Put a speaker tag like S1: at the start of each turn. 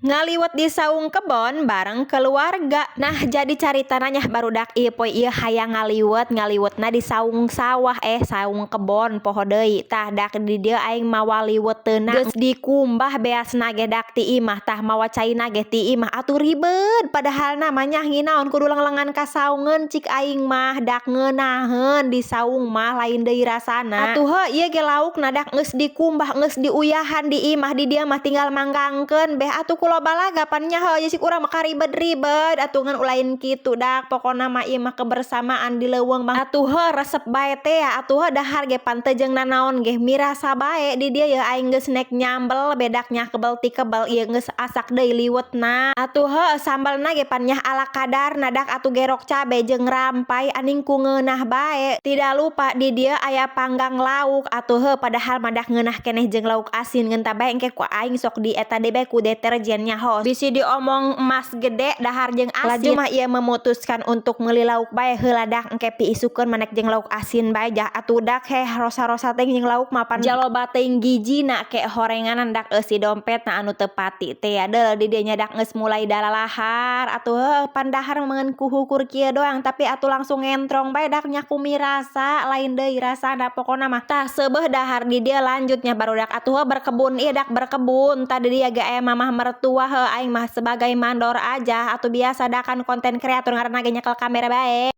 S1: Ngaliwet di saung kebon bareng keluarga. Nah, jadi caritana nya, barudak, ieu poe ieu hayang ngaliwet, ngaliwetna di saung sawah, eh, saung kebon, poho deui. Tah, dak di dieu aing mawa liweteuna geus dikumbah beasna ge dak ti imah. Tah, mawa caina ge ti imah atuh ribet, padahal namanya nginaon kudu lenglengan ka saungeun. Cik aing mah dak ngeunaheun di saung mah lain deui rasana. Atuh heuh, ieu ge laukna dak geus dikumbah, geus diuyahan di imah, di dieu mah tinggal manggangkeun beh atuh ku loba laga pan nya. Heuh, cik urang mah karibet-ribet atuh, ngan lain kitu dak. Pokona mah ieu mah kebersamaan di leuweung mah atuh heuh resep bae teh atuh. Heuh, dahar ge pan teu jeung nanaon ge mirasa bae. Di dieu ye aing geus nek nyambel bedak nya, kebel ti kebel ieu geus asak deui liwetna. Atuh heuh, sambalna ge pan nya ala kadarna dak atuh, gerok cabe jeung rampai aning ku ngeunah bae. Tidak lupa di dieu aya panggang lauk. Atuh heuh, padahal mah dak ngeunah keneh jeung lauk asin, ngan bae engke ku aing sok di eta deui bae ku deterjen nya hos, bisi diomong emas gede dahar jeung asin. Laju mah ieu memutuskan untuk meuli lauk bae heula dak, engke piisukeun manek jeung lauk asin bae jah atuh dak. Heh, rosa-rosa teh jeung lauk mah pan jaloba teuing gijina ke horenganan dak, eusi dompetna anu teu pati teh. Deul di dieu nya dak, geus mulai dalalahar. Atuh heuh, pan dahar ngan kuhukur kieu doang, tapi atuh langsung ngentrong bae dak nya, ku mirasa lain deui rasana pokona mah. Tah, seubeuh dahar di dieu lanjutnya, barudak. Atuh heuh, berkebun ieu dak, berkebun tadi dia ge aya mamah mertua. Heuh, aing mah sebagai mandor aja atuh, biasa dak kan konten kreator ngaranna ge nyekel kamera bae.